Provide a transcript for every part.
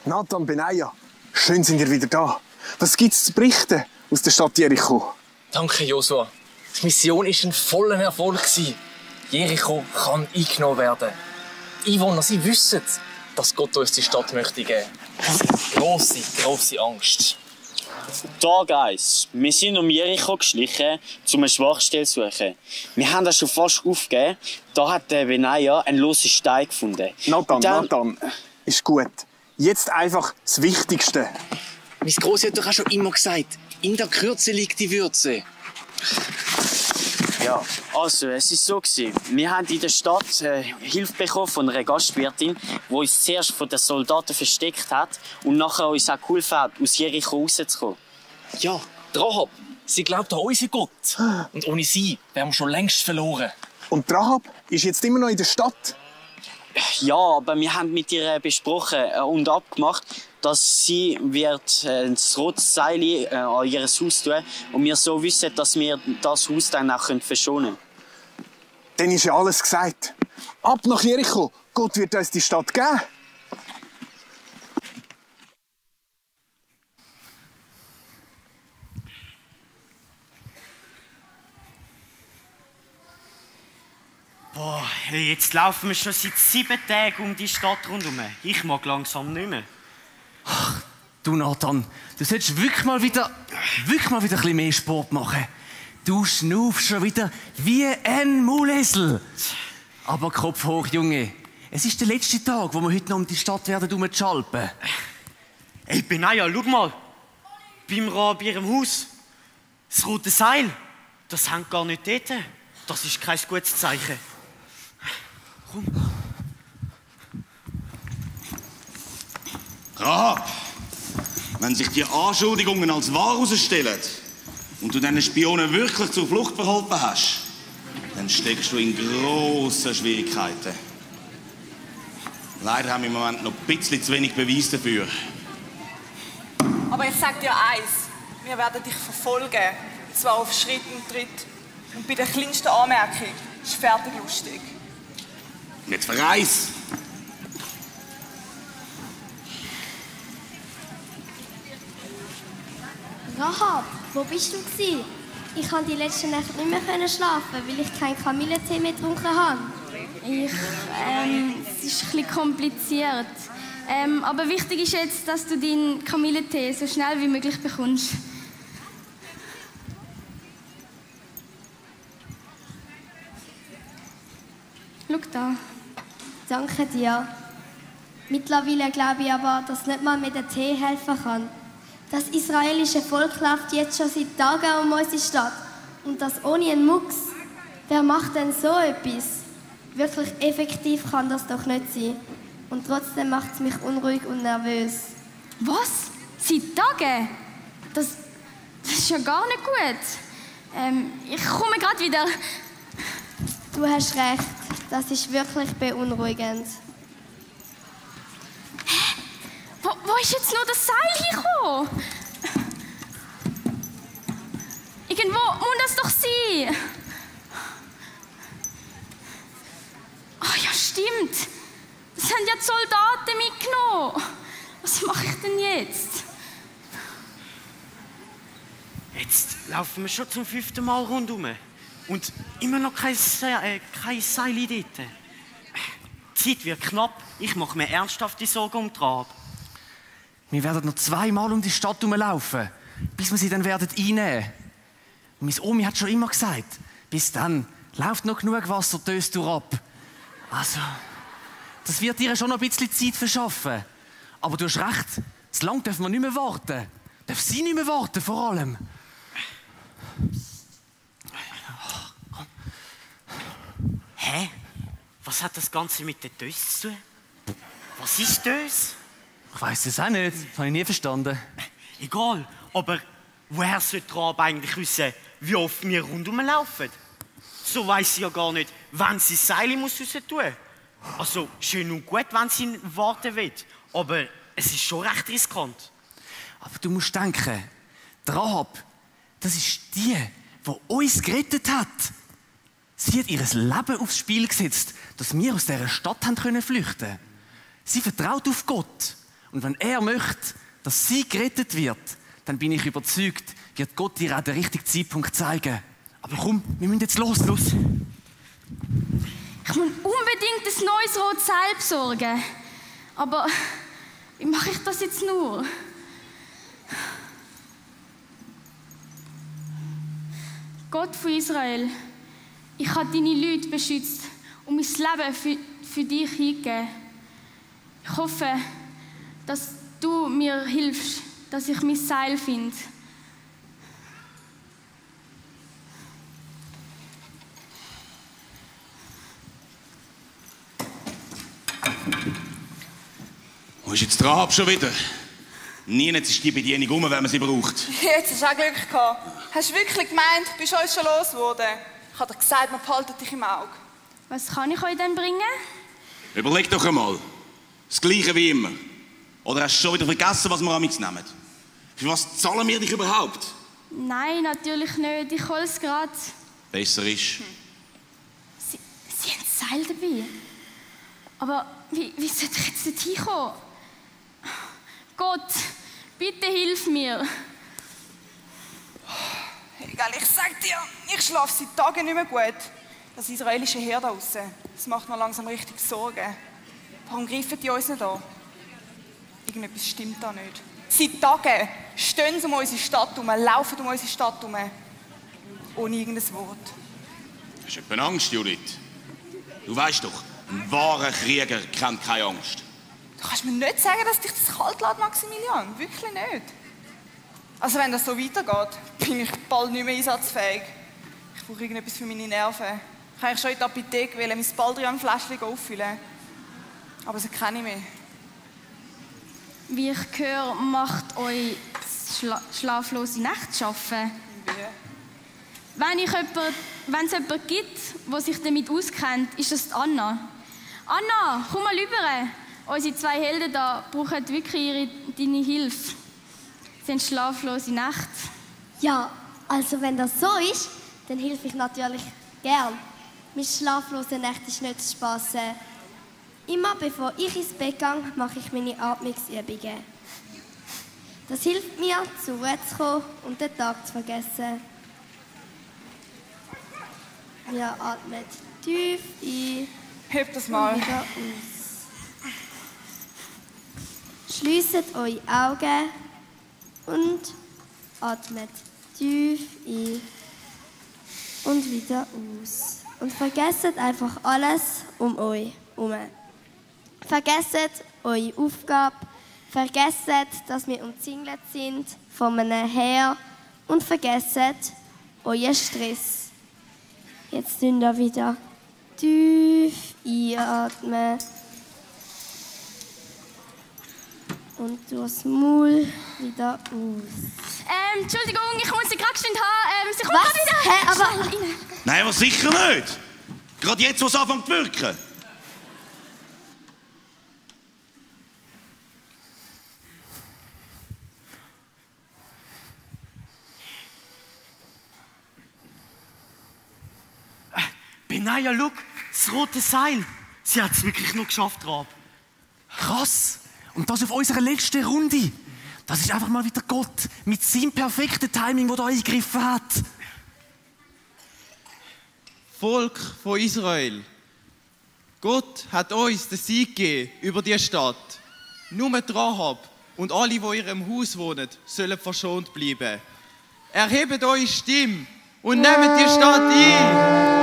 Nathan, Benaya, schön sind ihr wieder da. Was gibt's zu berichten aus der Stadt Jericho? Danke, Josua. Die Mission war ein voller Erfolg. Jericho kann eingenommen werden. Die Einwohner, sie wissen, dass Gott uns die Stadt möchte geben. Grosse Angst. Da, Guys, wir sind um Jericho geschlichen, um eine Schwachstelle zu suchen. Wir haben das schon fast aufgegeben. Da hat der Benaya einen losen Stein gefunden. Nathan, ist gut. Jetzt einfach das Wichtigste. Mein Grossi hat doch auch schon immer gesagt, in der Kürze liegt die Würze. Ja, also, es ist so gewesen. Wir haben in der Stadt Hilfe bekommen von einer Gastwirtin, die uns zuerst von den Soldaten versteckt hat und nachher uns auch geholfen hat, aus Jericho rauszukommen. Ja, Rahab, sie glaubt an unseren Gott. Und ohne sie wären wir schon längst verloren. Und Rahab ist jetzt immer noch in der Stadt? Ja, aber wir haben mit ihr besprochen und abgemacht, dass sie wird das rote Seil an ihr Haus tun und wir so wissen, dass wir das Haus dann auch verschonen können. Dann ist ja alles gesagt. Ab nach Jericho. Gott wird uns die Stadt geben. Boah, hey, jetzt laufen wir schon seit 7 Tagen um die Stadt rundherum. Ich mag langsam nicht mehr. Ach, du Nathan, du solltest wirklich mal wieder ein bisschen mehr Sport machen. Du schnaufst schon wieder wie ein Maulesel. Aber Kopf hoch, Junge. Es ist der letzte Tag, wo wir heute noch um die Stadt werden rumschalpen. Ey, Benaya, schau mal. Beim Rab ihrem Haus. Das rote Seil. Das hängt gar nicht dort. Das ist kein gutes Zeichen. Komm. Rahab, wenn sich die Anschuldigungen als wahr herausstellen und du deine Spionen wirklich zur Flucht verholfen hast, dann steckst du in grossen Schwierigkeiten. Leider haben wir im Moment noch ein bisschen zu wenig Beweis dafür. Aber ich sag dir eins, wir werden dich verfolgen. Und zwar auf Schritt und Tritt. Und bei der kleinsten Anmerkung ist fertig lustig. Nicht verreiss! Rahab, wo bist du gewesen? Ich konnte die letzte Nacht nicht mehr schlafen, weil ich keinen Kamillentee mehr getrunken habe. Es ist ein bisschen kompliziert. Aber wichtig ist jetzt, dass du deinen Kamillentee so schnell wie möglich bekommst. Schau da. Danke dir. Mittlerweile glaube ich aber, dass nicht mal mit dem Tee helfen kann. Das israelische Volk läuft jetzt schon seit Tagen um unsere Stadt. Und das ohne einen Mucks. Wer macht denn so etwas? Wirklich effektiv kann das doch nicht sein. Und trotzdem macht es mich unruhig und nervös. Was? Seit Tagen? Das ist ja gar nicht gut. Ich komme gerade wieder. Du hast recht. Das ist wirklich beunruhigend. Hä? Wo ist jetzt nur das Seil hingekommen? Irgendwo muss das doch sein. Ah ja, stimmt. Das haben ja die Soldaten mitgenommen. Was mache ich denn jetzt? Jetzt laufen wir schon zum 5. Mal rundherum. Und immer noch kein Seil dort. Die Zeit wird knapp. Ich mache mir ernsthafte Sorgen um die Rahab. Wir werden noch 2 Mal um die Stadt herumlaufen, bis wir sie dann einnehmen werden. Und meine Omi hat schon immer gesagt, bis dann läuft noch genug Wasser döst du ab. Also, das wird dir schon noch ein bisschen Zeit verschaffen. Aber du hast recht, so lange dürfen wir nicht mehr warten. Darf sie nicht mehr warten, vor allem. Hä? Was hat das Ganze mit den Dös zu tun? Was ist Dös? Ich weiss es auch nicht. Das habe ich nie verstanden. Egal, aber woher sollte Rahab eigentlich wissen, wie oft wir rundherum laufen? So weiss sie ja gar nicht, wann sie Seile raus tun muss. Also, schön und gut, wenn sie warten will. Aber es ist schon recht riskant. Aber du musst denken, die Rahab, das ist die uns gerettet hat. Sie hat ihr Leben aufs Spiel gesetzt, dass wir aus dieser Stadt haben flüchten können. Sie vertraut auf Gott. Und wenn er möchte, dass sie gerettet wird, dann bin ich überzeugt, wird Gott ihr auch den richtigen Zeitpunkt zeigen. Aber komm, wir müssen jetzt los. Ich muss unbedingt ein neues rotes Seil besorgen. Aber wie mache ich das jetzt nur? Gott von Israel, ich habe deine Leute beschützt und mein Leben für dich hingegeben. Ich hoffe, dass du mir hilfst, dass ich mein Seil finde. Wo ist jetzt der Rab schon wieder? Niemand ist die Bedienung rum, wenn man sie braucht. Jetzt hast du auch Glück gehabt. Hast du wirklich gemeint, du bist uns schon losgeworden? Ich habe dir gesagt, man behaltet dich im Auge. Was kann ich euch denn bringen? Überleg doch einmal. Das Gleiche wie immer. Oder hast du schon wieder vergessen, was wir amigs nehmen? Für was zahlen wir dich überhaupt? Nein, natürlich nicht. Ich hole es gerade. Besser ist. Sie haben das Seil dabei. Aber wie sollte ich jetzt dort hinkommen? Gott, bitte hilf mir. Egal, ich sag dir, ich schlafe seit Tagen nicht mehr gut. Das israelische Heer da draussen, das macht mir langsam richtig Sorgen. Warum greifen die uns nicht an? Irgendetwas stimmt da nicht. Seit Tagen stehen sie um unsere Stadt herum, laufen um unsere Stadt herum. Ohne irgendein Wort. Hast du etwa Angst, Judith? Du weißt doch, ein wahrer Krieger kennt keine Angst. Du kannst mir nicht sagen, dass dich das kalt lässt, Maximilian. Wirklich nicht. Also wenn das so weitergeht, bin ich bald nicht mehr einsatzfähig. Ich brauche irgendetwas für meine Nerven. Ich kann schon in die Apotheke wählen, mein Baldrian-Fläschchen auffüllen. Aber sie kenne ich mehr. Wie ich höre, macht euch schlaflose Nächte zu arbeiten. Wenn es jemanden gibt, der sich damit auskennt, ist das Anna. Anna, komm mal rüber. Unsere zwei Helden da brauchen wirklich deine Hilfe. Sie haben schlaflose Nächte. Ja, also wenn das so ist, dann helfe ich natürlich gern. Mit schlaflosen Nächten ist nicht zu spassen. Immer bevor ich ins Bett gehe, mache ich meine Atmungsübungen. Das hilft mir, zur Ruhe zu kommen und den Tag zu vergessen. Wir atmen tief ein. Hebt das mal. Und wieder aus. Schliesset eure Augen und atmet tief ein und wieder aus. Und vergesst einfach alles um euch herum. Vergesst eure Aufgabe, vergesst, dass wir umzingelt sind von einem Heer und vergesst euren Stress. Jetzt tun wir wieder tief einatmen und durchs Maul wieder aus. Entschuldigung, ich muss sie gerade schnell haben. Sie kommt gerade wieder. Hä, aber... Nein, aber sicher nicht. Gerade jetzt, wo es anfängt zu wirken. Benaya, schau, das rote Seil. Sie hat es wirklich noch geschafft, Rab. Krass. Und das auf unserer letzten Runde. Das ist einfach mal wieder Gott mit seinem perfekten Timing, der da eingegriffen hat. Volk von Israel. Gott hat uns den Sieg gegeben über die Stadt. Nur die Rahab und alle, die in ihrem Haus wohnen, sollen verschont bleiben. Erhebt eure Stimme und nehmt die Stadt ein.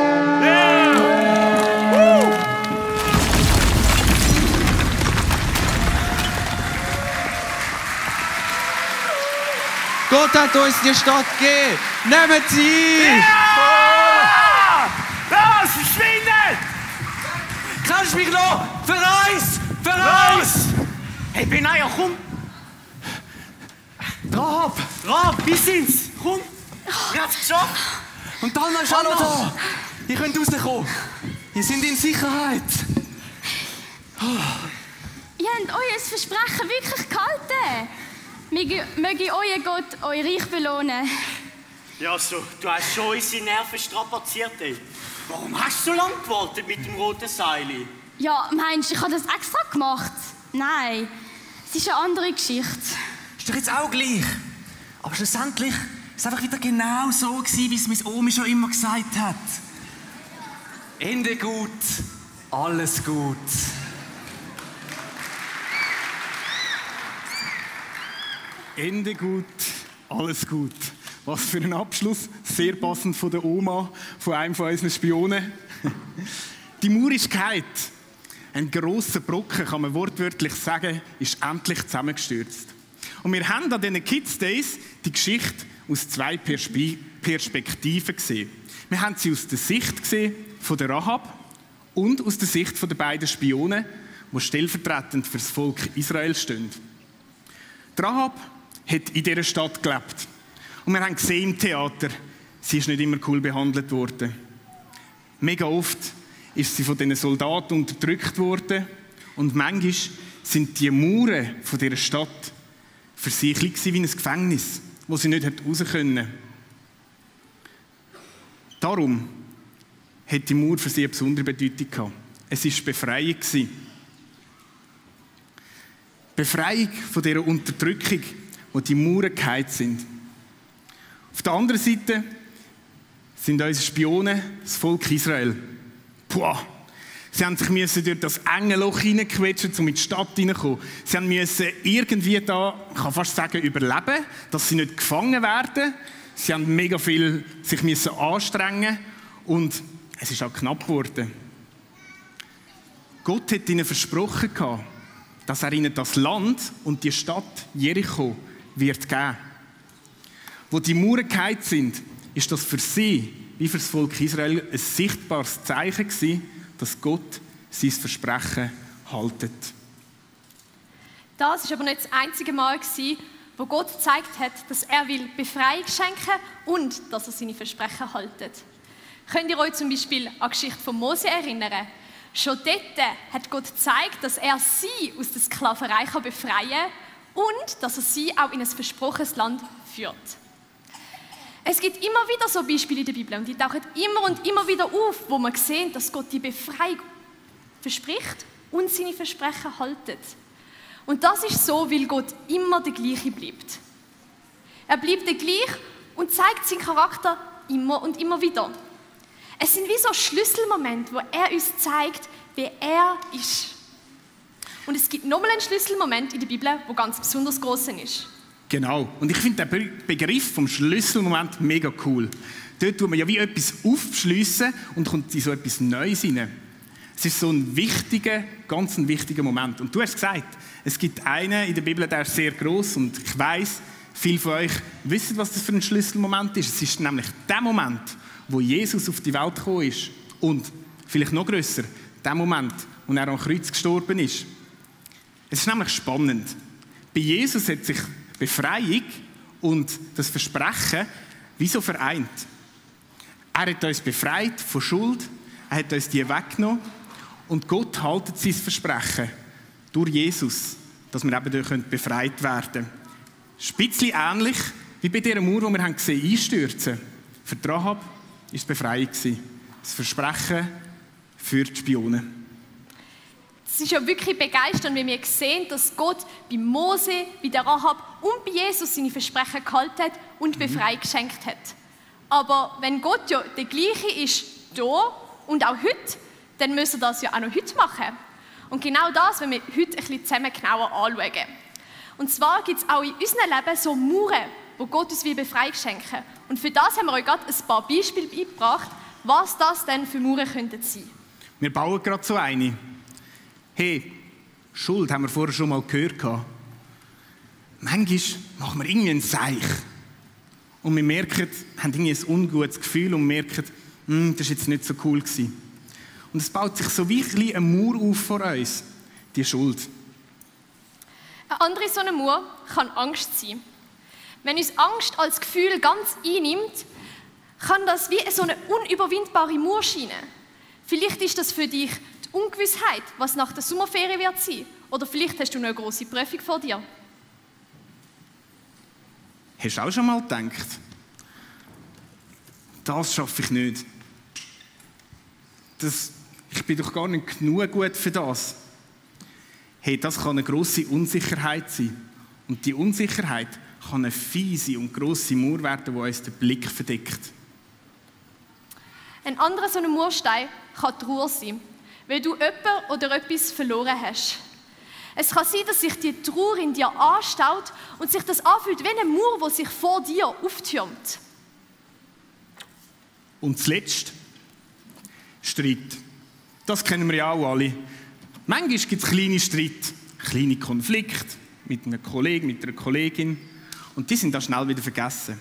Gott hat uns die Stadt gegeben. Nehmt sie ein! Das verschwindet! Kannst du mich noch? Für eins! Für eins! Hey, Benaya, komm! Rab! Rab, wir sind's! Komm! Wir haben es geschafft! Und Anna ist auch noch da! Ihr könnt rauskommen! Ihr seid in Sicherheit! Ihr habt euer Versprechen wirklich gehalten. Möge euer Gott euch reich belohnen. Ja, so, du hast schon unsere Nerven strapaziert, ey. Warum hast du so lange gewartet mit dem roten Seil? Ja, meinst du, ich habe das extra gemacht? Nein. Es ist eine andere Geschichte. Ist doch jetzt auch gleich. Aber schlussendlich war es einfach wieder genau so gewesen, wie es meine Omi schon immer gesagt hat. Ende gut, alles gut. Ende gut, alles gut. Was für ein Abschluss. Sehr passend von der Oma, von einem von unseren Spionen. Die Mauer ist gefallen. Ein grosser Brocken, kann man wortwörtlich sagen, ist endlich zusammengestürzt. Und wir haben an diesen Kids Days die Geschichte aus zwei Perspektiven gesehen. Wir haben sie aus der Sicht gesehen von der Rahab und aus der Sicht von den beiden Spionen, die stellvertretend für das Volk Israel stehen. Die Rahab hat in dieser Stadt gelebt. Und wir haben gesehen im Theater, sie ist nicht immer cool behandelt worden. Mega oft ist sie von diesen Soldaten unterdrückt worden. Und manchmal sind die Mauern von dieser Stadt für sie ein bisschen wie ein Gefängnis, wo sie nicht raus können. Darum hat die Mauer für sie eine besondere Bedeutung gehabt. Es war Befreiung. Befreiung von dieser Unterdrückung, wo die Mauern gefallen sind. Auf der anderen Seite sind unsere Spionen das Volk Israel. Puh. Sie mussten sich durch das enge Loch hineinquetschen, um in die Stadt hineinzukommen. Sie mussten irgendwie da, ich kann fast sagen, überleben, dass sie nicht gefangen werden. Sie mussten mega viel sich anstrengen und es ist auch knapp geworden. Gott hat ihnen versprochen, dass er ihnen das Land und die Stadt Jericho wird geben. Wo die Mauern gefallen sind, ist das für sie, wie für das Volk Israel, ein sichtbares Zeichen gewesen, dass Gott sein Versprechen haltet. Das war aber nicht das einzige Mal, wo Gott gezeigt hat, dass er Befreiung schenken und dass er seine Versprechen haltet. Könnt ihr euch zum Beispiel an die Geschichte von Mose erinnern? Schon dort hat Gott gezeigt, dass er sie aus der Sklaverei befreien kann und dass er sie auch in ein versprochenes Land führt. Es gibt immer wieder so Beispiele in der Bibel und die tauchen immer und immer wieder auf, wo man sieht, dass Gott die Befreiung verspricht und seine Versprechen haltet. Und das ist so, weil Gott immer der Gleiche bleibt. Er bleibt der Gleiche und zeigt seinen Charakter immer und immer wieder. Es sind wie so Schlüsselmomente, wo er uns zeigt, wie er ist. Und es gibt nochmal einen Schlüsselmoment in der Bibel, der ganz besonders groß ist. Genau. Und ich finde den Begriff vom Schlüsselmoment mega cool. Dort tut man ja wie etwas aufschliessen und kommt in so etwas Neues hinein. Es ist so ein wichtiger, ganz ein wichtiger Moment. Und du hast gesagt, es gibt einen in der Bibel, der ist sehr gross und ich weiss, viele von euch wissen, was das für ein Schlüsselmoment ist. Es ist nämlich der Moment, wo Jesus auf die Welt gekommen ist. Und vielleicht noch grösser, der Moment, wo er am Kreuz gestorben ist. Es ist nämlich spannend. Bei Jesus hat sich Befreiung und das Versprechen wieso vereint. Er hat uns befreit von Schuld, er hat uns die weggenommen und Gott hält sein Versprechen durch Jesus, dass wir eben durch befreit werden können. Ein bisschen ähnlich wie bei dieser Mauer, die wir haben gesehen, einstürzen. Für die Rahab war es Befreiung. Das Versprechen für die Spionen. Es ist ja wirklich begeisternd, wenn wir sehen, dass Gott bei Mose, bei der Rahab und bei Jesus seine Versprechen gehalten hat und Befreiung geschenkt hat. Aber wenn Gott ja der gleiche ist da und auch heute, dann müssen wir das ja auch noch heute machen. Und genau das wollen wir heute ein bisschen zusammen genauer anschauen. Und zwar gibt es auch in unserem Leben so Mauern, wo Gott uns Befreiung schenken will. Und für das haben wir euch gerade ein paar Beispiele beigebracht, was das denn für Mauern könnten sein. Wir bauen gerade so eine. Hey, Schuld haben wir vorher schon mal gehört. Manchmal machen wir irgendwie ein Seich. Und wir merken, haben irgendwie ein ungutes Gefühl und merken, das war jetzt nicht so cool gewesen. Und es baut sich so wie eine Mauer auf vor uns, die Schuld. Eine andere so eine Mauer kann Angst sein. Wenn uns Angst als Gefühl ganz einnimmt, kann das wie so eine unüberwindbare Mauer scheinen. Vielleicht ist das für dich die Ungewissheit, was nach der Sommerferien wird sein. Oder vielleicht hast du noch eine grosse Prüfung vor dir. Hast du auch schon mal gedacht, das schaffe ich nicht. Ich bin doch gar nicht genug gut für das. hey, das kann eine grosse Unsicherheit sein. Und die Unsicherheit kann eine fiese und grosse Mauer werden, die uns den Blick verdeckt. Ein anderer so ein Mauerstein kann die Trauer sein, weil du jemanden oder etwas verloren hast. Es kann sein, dass sich die Trauer in dir anstaut und sich das anfühlt wie eine Mauer, die sich vor dir auftürmt. Und zuletzt Streit. Das kennen wir ja auch alle. Manchmal gibt es kleine Streit, kleine Konflikte mit einem Kollegen, mit einer Kollegin. Und die sind dann schnell wieder vergessen.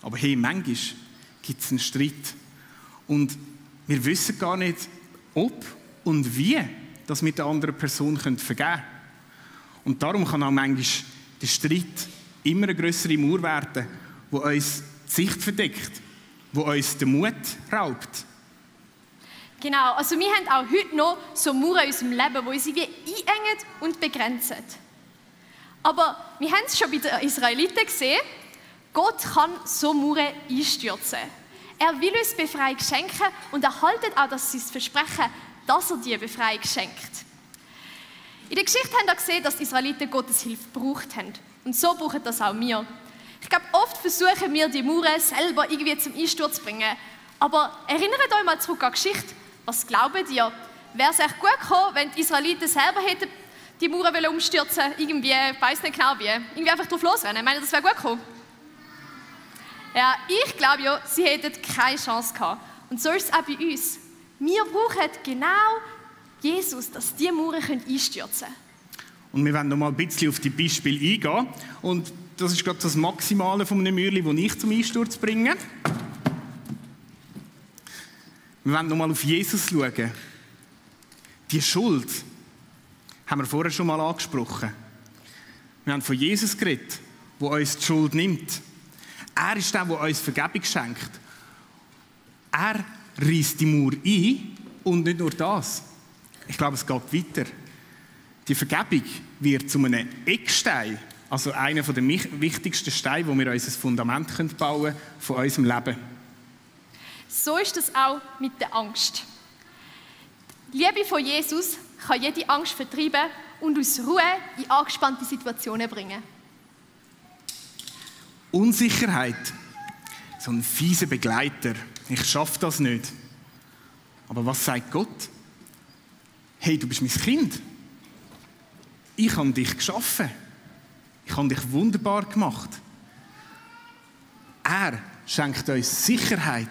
Aber hey, manchmal gibt es einen Streit. Und wir wissen gar nicht, ob und wie dass wir der anderen Person vergeben können. Und darum kann auch manchmal der Streit immer eine grössere Mauer werden, die uns die Sicht verdeckt, die uns den Mut raubt. Genau, also wir haben auch heute noch so Mauern in unserem Leben, die uns irgendwie einengen und begrenzen. Aber wir haben es schon bei den Israeliten gesehen, Gott kann so Mauern einstürzen. Er will uns Befreiung schenken und er haltet auch das sein Versprechen, dass er die Befreiung schenkt. In der Geschichte haben wir gesehen, dass die Israeliten Gottes Hilfe gebraucht haben. Und so brauchen das auch wir. Ich glaube, oft versuchen wir, die Mauern selber irgendwie zum Einsturz zu bringen. Aber erinnert euch mal zurück an die Geschichte. Was glaubt ihr? Wäre es echt gut gekommen, wenn die Israeliten selber hätten die Mauern umstürzen wollen? Irgendwie, ich weiss nicht genau wie. Irgendwie einfach drauf losrennen. Ich meine, das wäre gut gekommen. Ja, ich glaube ja, sie hätten keine Chance gehabt. Und so ist es auch bei uns. Wir brauchen genau Jesus, dass diese Mauern einstürzen können. Und wir wollen noch mal ein bisschen auf die Beispiele eingehen. Und das ist gerade das Maximale von einem Mauerli, das ich zum Einsturz bringe. Wir wollen noch mal auf Jesus schauen. Die Schuld haben wir vorher schon mal angesprochen. Wir haben von Jesus geredet, der uns die Schuld nimmt. Er ist der, der uns Vergebung schenkt. Er reißt die Mauer ein und nicht nur das. Ich glaube, es geht weiter. Die Vergebung wird zu einem Eckstein, also einer der wichtigsten Steine, wo wir unser Fundament bauen können von unserem Leben. So ist es auch mit der Angst. Die Liebe von Jesus kann jede Angst vertreiben und uns Ruhe in angespannte Situationen bringen. Unsicherheit, so ein fieser Begleiter. Ich schaffe das nicht. Aber was sagt Gott? Hey, du bist mein Kind. Ich habe dich geschaffen. Ich habe dich wunderbar gemacht. Er schenkt uns Sicherheit,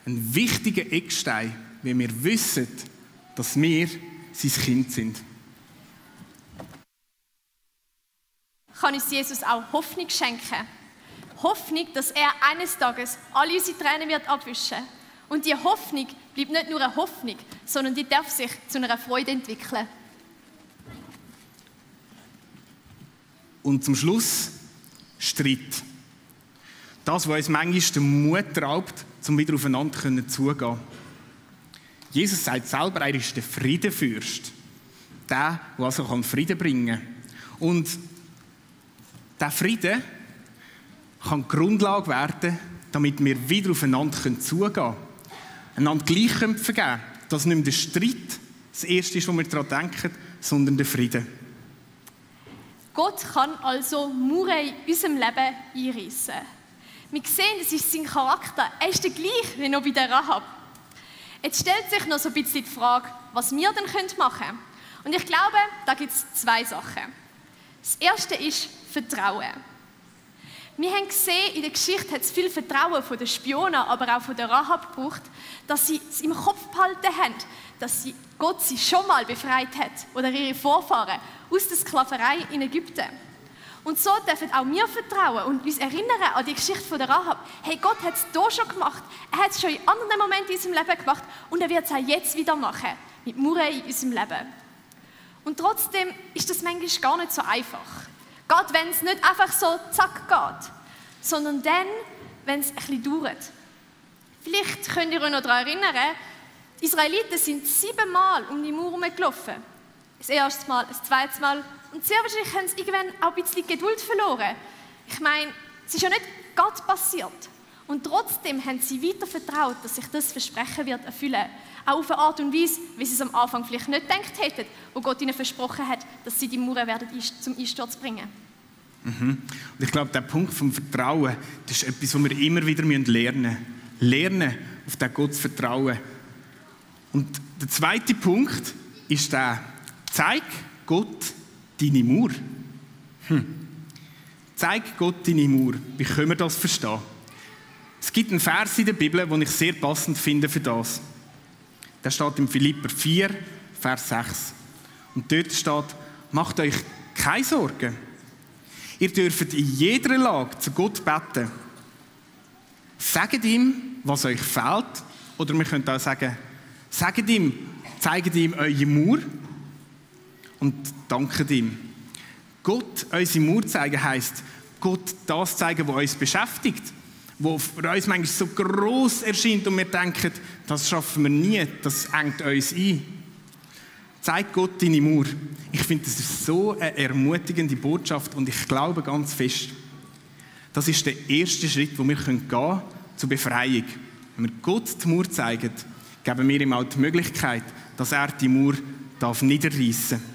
einen wichtigen Eckstein, wenn wir wissen, dass wir sein Kind sind. Kann uns Jesus auch Hoffnung schenken? Hoffnung, dass er eines Tages alle unsere Tränen wird abwischen. Und die Hoffnung bleibt nicht nur eine Hoffnung, sondern die darf sich zu einer Freude entwickeln. Und zum Schluss Streit. Das, was uns manchmal den Mut raubt, um wieder aufeinander zuzugehen. Jesus sagt selber, er ist der Friedenfürst. Der also Frieden bringen kann. Und dieser Frieden kann die Grundlage werden, damit wir wieder aufeinander zugehen können. Einander gleich vergeben können, dass nicht mehr der Streit das Erste ist, was wir daran denken, sondern der Frieden. Gott kann also Mauern in unserem Leben einreissen. Wir sehen, das ist sein Charakter. Er ist der gleiche wie noch bei der Rahab. Jetzt stellt sich noch so ein bisschen die Frage, was wir denn machen können. Und ich glaube, da gibt es zwei Sachen. Das erste ist Vertrauen. Wir haben gesehen, in der Geschichte hat es viel Vertrauen von den Spionen, aber auch von der Rahab gebraucht, dass sie es im Kopf behalten haben, dass Gott sie schon mal befreit hat oder ihre Vorfahren aus der Sklaverei in Ägypten. Und so dürfen auch wir vertrauen und uns erinnern an die Geschichte von der Rahab. Hey, Gott hat es hier schon gemacht. Er hat es schon in anderen Momenten in unserem Leben gemacht und er wird es auch jetzt wieder machen, mit Mauern in unserem Leben. Und trotzdem ist das manchmal gar nicht so einfach. Gerade wenn es nicht einfach so zack geht, sondern dann, wenn es ein bisschen dauert. Vielleicht könnt ihr euch noch daran erinnern, die Israeliten sind 7 Mal um die Mauer herumgelaufen. Das erste Mal, das zweite Mal. Und sehr wahrscheinlich haben sie irgendwann auch ein bisschen Geduld verloren. Ich meine, es ist ja nicht Gott passiert. Und trotzdem haben sie weiter vertraut, dass sich das Versprechen wird erfüllen. Auch auf eine Art und Weise, wie sie es am Anfang vielleicht nicht gedacht hätten, wo Gott ihnen versprochen hat, dass sie die Mauern werden zum Einsturz bringen. Und ich glaube, der Punkt vom Vertrauen, das ist etwas, was wir immer wieder lernen müssen. Lernen, auf den Gott zu vertrauen. Und der zweite Punkt ist der: Zeig Gott deine Mauer. Zeig Gott deine Mauer. Wie können wir das verstehen? Es gibt einen Vers in der Bibel, den ich sehr passend finde für das. Der steht im Philipper 4, Vers 6. Und dort steht: Macht euch keine Sorgen. Ihr dürft in jeder Lage zu Gott beten. Sagt ihm, was euch fehlt. Oder wir können auch sagen, sagt ihm, zeigt ihm eure Mauer und danket ihm. Gott unsere Mauer zeigen heisst, Gott das zeigen, was uns beschäftigt. Wo für uns manchmal so gross erscheint und wir denken, das schaffen wir nie, das engt uns ein. Zeig Gott deine Mauer. Ich finde, das ist so eine ermutigende Botschaft und ich glaube ganz fest, das ist der erste Schritt, den wir gehen können zur Befreiung. Wenn wir Gott die Mauer zeigen, geben wir ihm auch die Möglichkeit, dass er die Mauer niederreissen darf.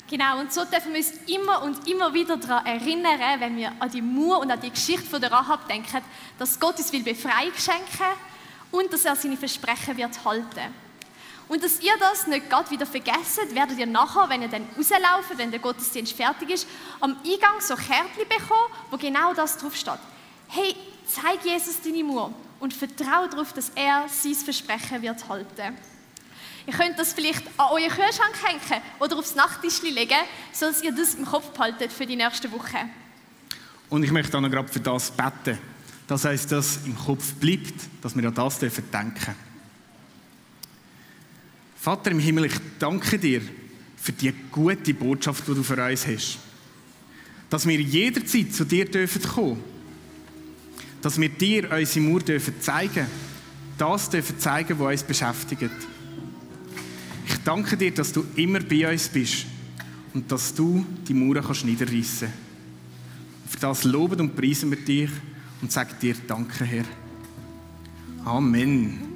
Genau, und so dürfen wir uns immer und immer wieder daran erinnern, wenn wir an die Mauer und an die Geschichte von der Rahab denken, dass Gott uns Befreiung schenken und dass er seine Versprechen wird halten. Und dass ihr das nicht gerade wieder vergesst, werdet ihr nachher, wenn ihr dann rauslauft, wenn der Gottesdienst fertig ist, am Eingang so Kärtchen bekommen, wo genau das drauf steht. Hey, zeig Jesus deine Mauer und vertraue darauf, dass er sein Versprechen wird halten. Ihr könnt das vielleicht an euren Kühlschrank hängen oder aufs Nachttischchen legen, sodass ihr das im Kopf behaltet für die nächste Woche. Und ich möchte auch noch gerade für das beten, dass uns das im Kopf bleibt, dass wir an das denken dürfen. Vater im Himmel, ich danke dir für die gute Botschaft, die du für uns hast. Dass wir jederzeit zu dir kommen dürfen. Dass wir dir unsere Mauer zeigen dürfen. Das dürfen zeigen, was uns beschäftigt. Ich danke dir, dass du immer bei uns bist und dass du die Mauern niederreissen kannst. Für das loben und preisen wir dich und sagen dir Danke, Herr. Amen.